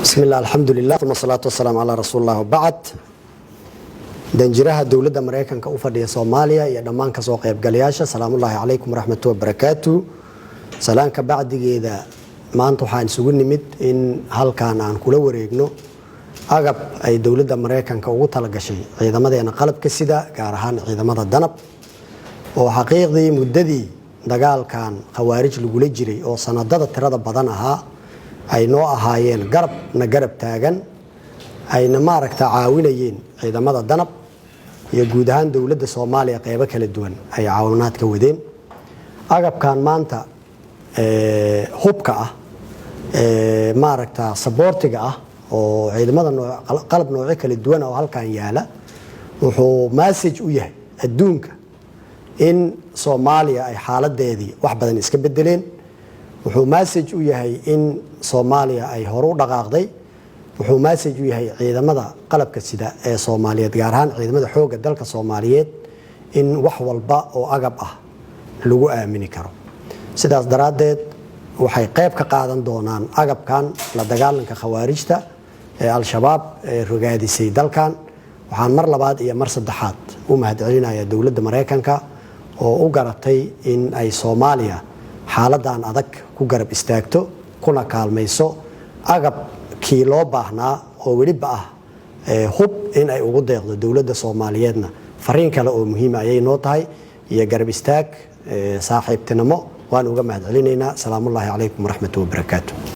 Bismillah, alxamdulilah, uma salaatu wasalaamu calaa rasuulillah, wabacd. Danjiraha dowladda Maraykanka u fadhiya Soomaaliya iyo dhammaan kasoo qaybgalayaasha, salaamullaahi calaykum waraxmatu wabarakaatu. Salaanka bacdigeeda, maanta waxaan isugu nimid in halkan aan kula wareegno agab ay dowladda Maraykanka ugu talagashay ciidamadeena qalabka sida, gaar ahaan ciidamada Danab, oo xaqiiqdii muddadii dagaalkan Khawaarij lagula jiray oo sanadada tirada badan ahaa ay noo ahaayeen garab na garab taagan, ayna maaragta caawinayeen ciidamada Danab iyo guud ahaan dowladda Soomaaliya qeybo kala duwan ay caawinaad ka wadeen. Agabkan maanta hubka ah, maaragta saboortiga ah, oo ciidamada qalab noocyo kala duwan oo halkan yaala, wuxuu message u yahay adduunka in Soomaaliya ay xaaladeedii wax badan iska bedeleen. Wuxuu message u yahay in Soomaaliya ay horu u dhaqaaqday. Wuxuu message u yahay ciidamada qalabka sida ee Soomaaliyeed, gaar ahaan ciidamada xoogga dalka Soomaaliyeed, in wax walba oo agab ah lagu aamini karo. Sidaas daraaddeed, waxay qayb ka qaadan doonaan agabkan la dagaalanka Khawaarijta ee Al-Shabaab ee rogaadisay dalkan. Waxaan mar labaad iyo mar saddexaad u mahadcelinayaa dowladda Maraykanka oo u garatay in ay Soomaaliya xaaladan adag ku garab istaagto kuna kaalmayso agabkii loo baahnaa oo weliba ah hub in ay ugu deeqdo dowladda Soomaaliyeedna. Fariin kale oo muhiima ayay noo tahay iyo garab istaag saaxiibtinimo. Waan uga mahadcelinaynaa. Salaamullaahi calaykum waraxmatu wabarakaatu.